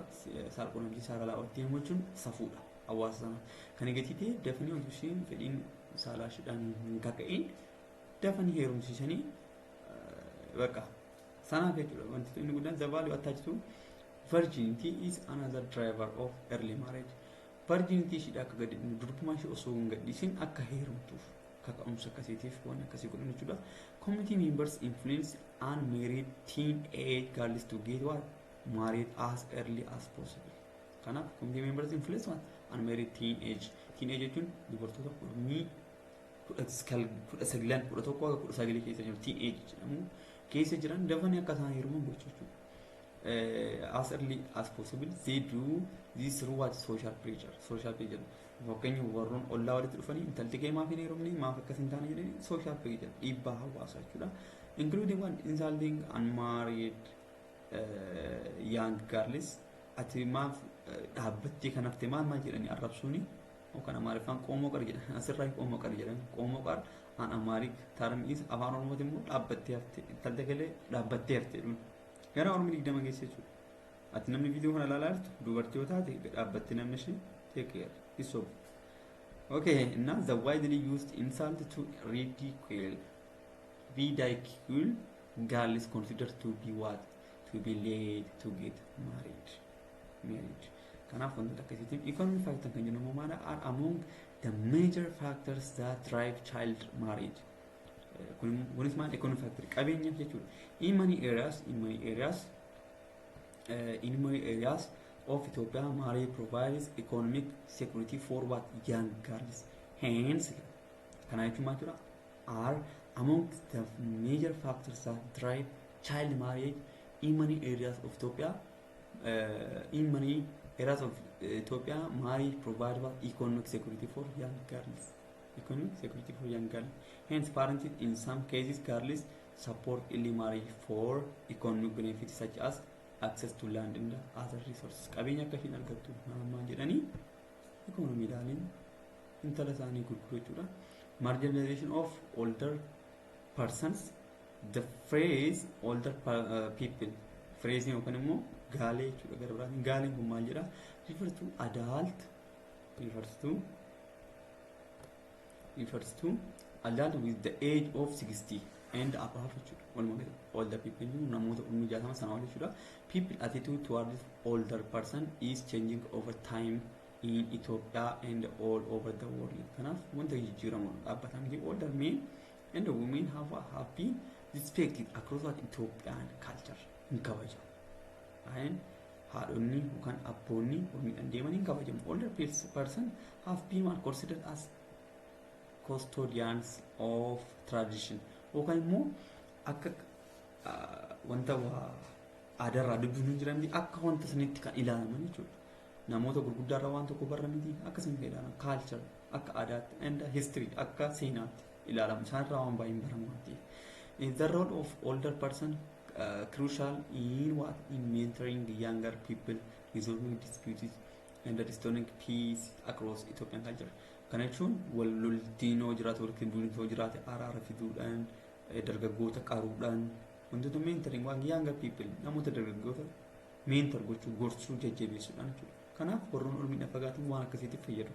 saalqunnamtii saalaa raawwattee jechuun safuudha hawaasa sana. Kana gatii ta'e dafanii osoo isheen fedhiin saalaa isheedhaan hin kaka'in dafanii heerumsiisanii bakka sanaaf jechuudha. Wanti inni guddaan the value attached to virginity is another driver of early marriage. Virginity isheedha akka gadi durbummaa ishee osoo hin gadhiisin akka heerumtuuf kaka'umsa akkasiitiif waan akkasii godhan jechuudha. Community members influence unmarried teenage girls to get what married as early as possible. Kanaaf community members influence what unmarried teenage. Teenage jechuun dubartoota umrii 19, 11 akka 19 keessa jiru teenage jedhamu keessa jiran dafanii akka isaan heeruman gochuu jechuudha. As early as possible. They do this through what? Social pressure. Social pressure, fakkeenya warroon ollaa walitti dhufanii intalti kee maaf hin heerumne, maaf akkas hin taane jedhanii social pressure, dhiibbaa hawaasaa jechuudha, including one insulting unmarried young girls. Ati maaf dhaabbattee kan hafte, maal maal jedhanii arrabsuuni, yookaan Amaariffaan "ቆሞ ቀር" jedhan. Asirraa "ቆሞ ቀር" jedhan. "ቆሞ ቀር" an Amharic term is afaan Oromooti immoo dhaabbattee hafte, intalti galee dhaabbattee hafte jedhuun gara Oromoo 20 geesse jechuudha. Ati namni viidiyoo kana ilaalaa jirtu dubartii yoo taate dhaabbattee namni ishee take care isob. Okay, now the widely used insult to ridicule girl is considered to be what? To be late to get married. Married. Kanaaf wantoota akkasiitiin economic factor kan jennu maal are among the major factors that drive child marriage. Kunis maal, economic factor, qabeenyaaf jechuudha. In many areas of Ethiopia, marriage provides economic security for what? Young girls. Hence, kana jechuun maal jechuudha? Are among the major factors that drive child marriage in many areas of Ethiopia. In many areas of Ethiopia, marriage provides what? Economic security for young girls. Economic security for young girls. Hence, parents in some cases girls support early marriage for economic benefits such as access to land and other resources. Qabeenya akka ishiin argattu maal jedhanii ikoonomiidhaan intala isaanii gurguru jechuudha. Marginalization of older persons. The phrase older people, phrase yookaan immoo gaalee jechuudha gara biraatiin. Gaaleen kun maal jedha? Refers to adult with the age of 60 and above jechuudha. Walumaa galatti older people jechuun namoota umurii 60 sana ol jechuudha. People attitude towards older person is changing over time in Ethiopia and all over the world. Kanaaf wanta jijjiiramu dhaabbataa miti. Older men and women have been respected across what? Ethiopian culture hin kabajamu. Ayin haadhonni yookaan abboonni umriidhaan deeman hin kabajamu. Older person have been considered as custodians of tradition yookaan immoo akka wanta waa aadaarraa dubbiin hin jiran akka wanta sanitti kan ilaalaman jechuudha. Namoota gurguddaarraa waan tokko barra miti akkasuma kan ilaalaman culture akka aadaatti and history akka seenaatti ilaalamu, isaanirraa waan baay'een baramu waan ta'eef. The role of older person crucial in what? In mentoring younger people, resolving disputes and restoring peace across Ethiopian culture. Kana jechuun wal loltiin yoo jiraate, walitti bu'iinsi yoo jiraate araara fiduudhaan, dargaggoota qaruudhaan, wantoota mentoring waan younger people, namoota dargaggoota mentor gochuu, gorsuu, jajjabeessuudhaan jechuudha. Kanaaf warroon umriidhaan fagaatan waan akkasiitiif fayyadu.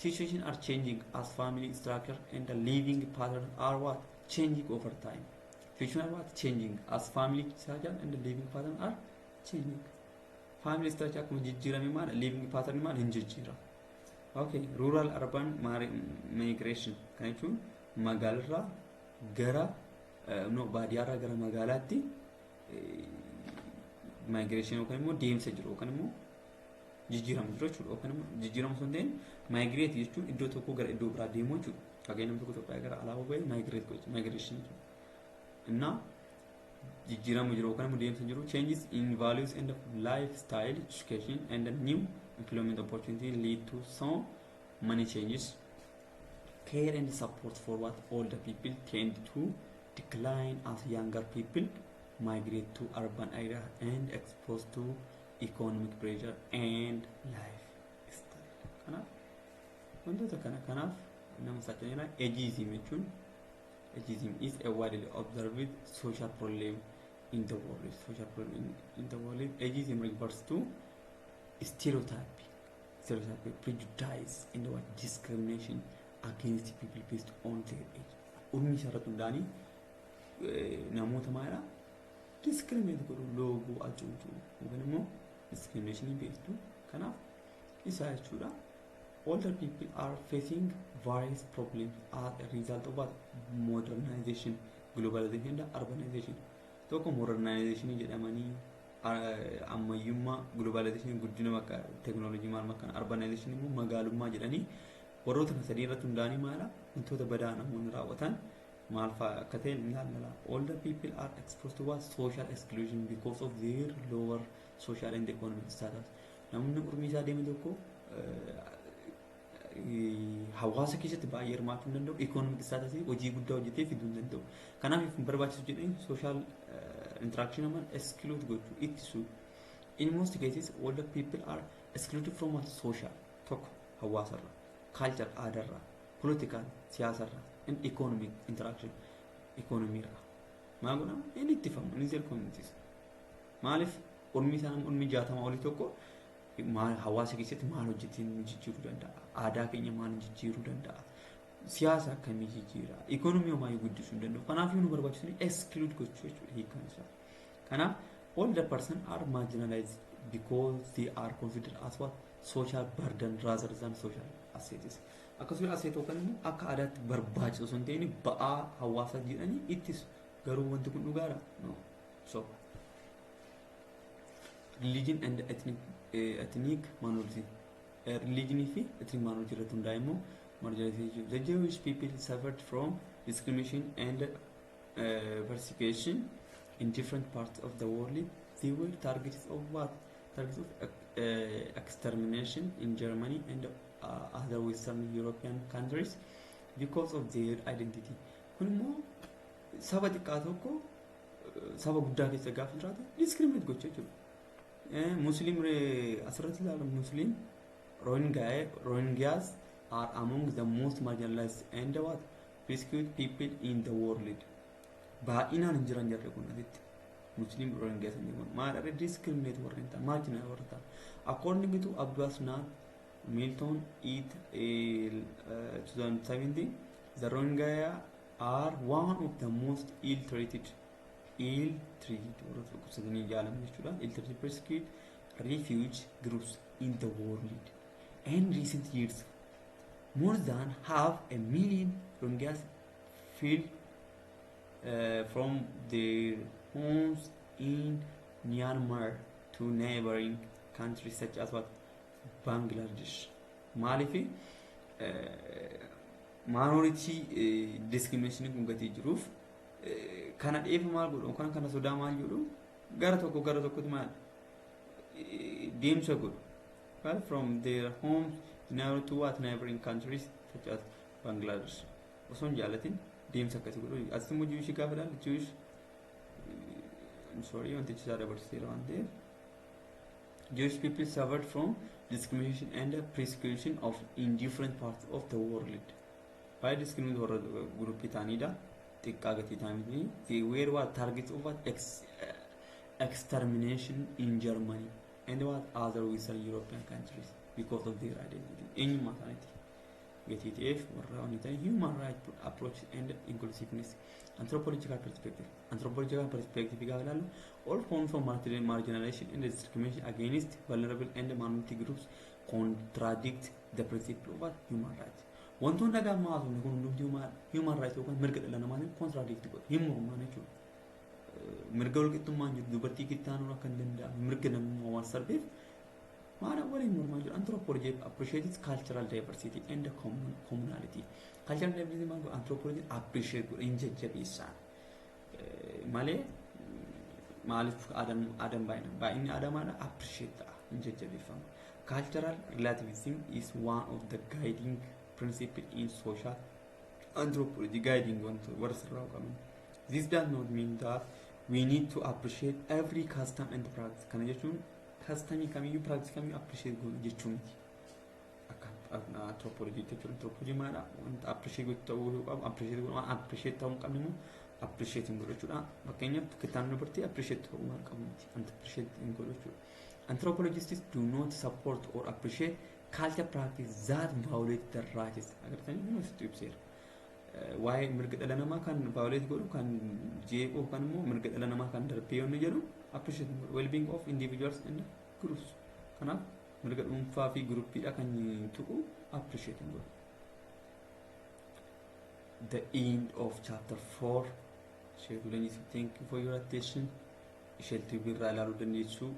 Situation are changing as family structure and the living pattern are what? changing over time. Situation are what? Changing as family structure and the living pattern are changing. Family structure akkuma jijjiirame maal living pattern maal hin jijjiira. Okay, rural urban migration kan jechuun magaalarraa gara, no, baadiyyaarraa gara magaalaatti migration yookaan immoo deemsa jiru yookaan immoo jijjiirama jiru jechuudha, yookaan immoo jijjiirama osoo hin ta'in migrate jechuun iddoo tokkoo gara iddoo biraa deemuu jechuudha. Fakkeenya namni tokko Itoophiyaa gara alaa bahee migrate gochuu migration jechuudha. Innaa jijjiirama jiru yookaan immoo deemsa jiru, changes in values and lifestyle, education and new employment opportunity lead to so many changes. Care and support for what older people tend to decline as younger people migrate to urban area and exposed to economic pressure and lifestyle. Kanaaf wantoota kana kanaaf nama saaxileera. Ageism jechuun, ageism is a widely observed social problem in the world. Social problem in the world. Ageism refers to stereotype, prejudice and what discrimination against people based on their age. Umrii isaa irratti hundaa'anii namoota maalidha discriminate godhu, looguu, hacuucuu yookaan immoo discrimination beektu. Kanaaf isa jechuudha. Older people are facing various problems as a result of what? Modernization, globalization and urbanization. Tokko modernization jedhamanii ammayyummaa, globalization guddina bakka teknoolojii maal makkaan, urbanization immoo magaalummaa jedhanii warroota kana sadii irratti hundaa'anii maala wantoota badaa namoonni raawwatan maal fa'aa akka ta'e ilaallala. Older people are exposed to what? Social exclusion because of their lower social and economic status. Namni umrii isaa deeme tokko hawaasa keessatti baay'ee hirmaachuu hin danda'u. Economic status hojii guddaa hojjetee fiduu hin danda'u. Kanaaf hin barbaachisu jedhanii social interaction nama exclude gochuu, ittisuu. In most cases, older people are excluded from what? Social, tokko hawaasarra, culture aadaarra, political siyaasarra, and economic interaction economy irra. Maal godhama? Inni ittifamu inni their communities. Maaliif umrii isaa nama umrii 60 olii tokko maal hawaasa keessatti maal hojjetee nu jijjiiruu danda'a? Aadaa keenya maal jijjiiruu danda'a? Siyaasa akkamii jijjiira? Economy homaayyuu guddisuu hin danda'u. Kanaaf nu barbaachisu exclude gochuu jechuudha hiikkaan isaa. Kanaaf older person are marginalized because they are considered as what? Social burden rather than social assets. Akkasumas asset yookaan immoo akka aadaatti barbaachisu osoo hin ta'in ba'aa hawaasaa jedhanii ittisu. Garuu wanti kun dhugaadha? No. So religion and ethnic minority. Religion fi ethnic minority irratti hundaa'e immoo marginalization. The Jewish people suffered from discrimination and persecution in different parts of the world. They were targets of what? Targets of extermination in Germany and other Western European countries because of their identity. Kun immoo saba xiqqaa tokko saba guddaa keessa gaafa jiraate discriminate gochuu jechuudha. Muslim asirratti ilaalu, Muslim Rohingyas are among the most marginalized and what? Persecuted people in the world. Baay'inaan hin jiran jarri kun asitti. Muslim Rohingyas inni kun maal discriminate warreen ta'an, marginal warra ta'an. According to Abbas Nath Milton et 2017, the Rohingya are one of the most ill-treated warra dhukkubsatanii jaalaman jechuudha. Ill-treated, persecuted refugee groups in the world. In recent years, more than half a million Rohingyas fled from their homes in Myanmar to neighboring countries such as what? Bangladesh. Maaliif minority discrimination kun gatii jiruuf kana dheefa maal godhu yookaan kana sodaa maal godhu gara tokko gara tokkotti maal deemsa godhu. Well, from their homes in order to what? Neighboring countries such as Bangladesh. Osoo hin jaalatin deemsa akkasii godhu. Asitti immoo Jewish gaafa ilaalu, Jewish, I'm sorry, wantichi isaa dabarseera waan ta'eef. Jewish people suffered from discrimination and persecution of in different parts of the world. Baay'ee discriminate warra gruppii ta'anidha. Xiqqaa gatii ta'anii. They were what? Targets of what? Extermination in Germany and what? Other Western European countries because of their identity. Eenyummaa isaaniiti. Gatii ta'eef warra wanni ta'an human right approach and inclusiveness, anthropological perspective. Anthropological perspective gaafa ilaallu, all forms of marginalization and discrimination against vulnerable and minority groups contradict the principle of human rights. Wantoonni dhagaa haasofne kun hundumti human rights yookaan mirga dhala namaatiin contradict godhu, hin mormaan jechuudha. Mirga walqixxummaan jiru, dubartii kittaanuun akka hin danda'amne, mirga namummaa waan sarbeef maana waliin mormaa jiru. Anthropology appreciates cultural diversity and communality. Cultural diversity maal godha? Anthropology appreciate godha, hin jajjabeessaa malee. Maaliif aadaan aadaan baay'inni aadaa maadha appreciate ta'a, hin jajjabeeffama. Cultural relativism is one of the guiding principle in social anthropology, guiding wanta warra sirraa qaban. This does not mean that we need to appreciate every custom and practice. Kana jechuun customii kamiyyuu, practice kamiyyuu appreciate goonu jechuu miti. Akka anthropology jechuun anthropology maadha wanta appreciate gochuu ta'uu qabu appreciate godhu, waan appreciate ta'uu hin qabne immoo appreciate hin godhu jechuudha. Fakkeenyaaf, kitaabni dubartii appreciate ta'uu waan qabu miti, appreciate hin godhu jechuudha. Anthropologists do not support or appreciate culture practice that violate the rights. Agartanii, kun asitti ibseera. Waa'ee mirga dhala namaa kan violate godhu, kan jeequ, yookaan immoo mirga dhala namaa kan darbee yoonni jedhu appreciate godhu. Well-being of individuals and groups. Kanaaf mirga dhuunfaa fi groupiidha kan tuqu appreciate godhu. The end of chapter 4. Sheetu Leenjisuu, thank you for your attention. Isheel TV irraa ilaaluu dandeessu.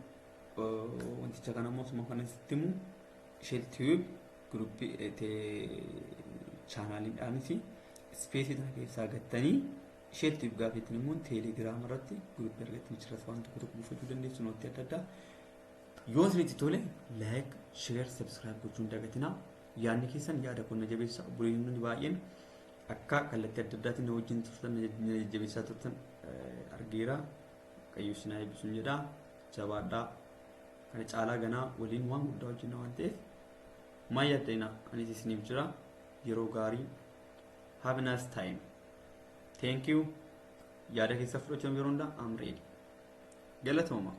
Wanticha kana immoo osuma kana sitti himu, Isheel Tube groupii channeliidhaanis spaceii tana keessaa gattanii Isheel Tube gaafettiin immoo Teelegiraam irratti groupii argattanii achirratti waan tokko tokko buufachuu dandeessu, noteii adda addaa. Yoo isinitti tole, like, share, subscribe gochuun dagatinaa. Yaadni keessan yaada qonna jabeessa. Obboleeyyiin baay'een akka kallattii adda addaatiin na wajjin turtan, na jajjabeessaa turtan argeera. Waaqayyo isin haa eebbisuun jedha. Jabaadhaa. Kana caalaa ganaa waliin waan guddaa hojjenna waan ta'eef maal yaaddina, anis isiniif jira. Yeroo gaarii. Have a nice time. Thank you. Yaada keessa fudhachuun yeroo hundaa I'm ready. Galatooma.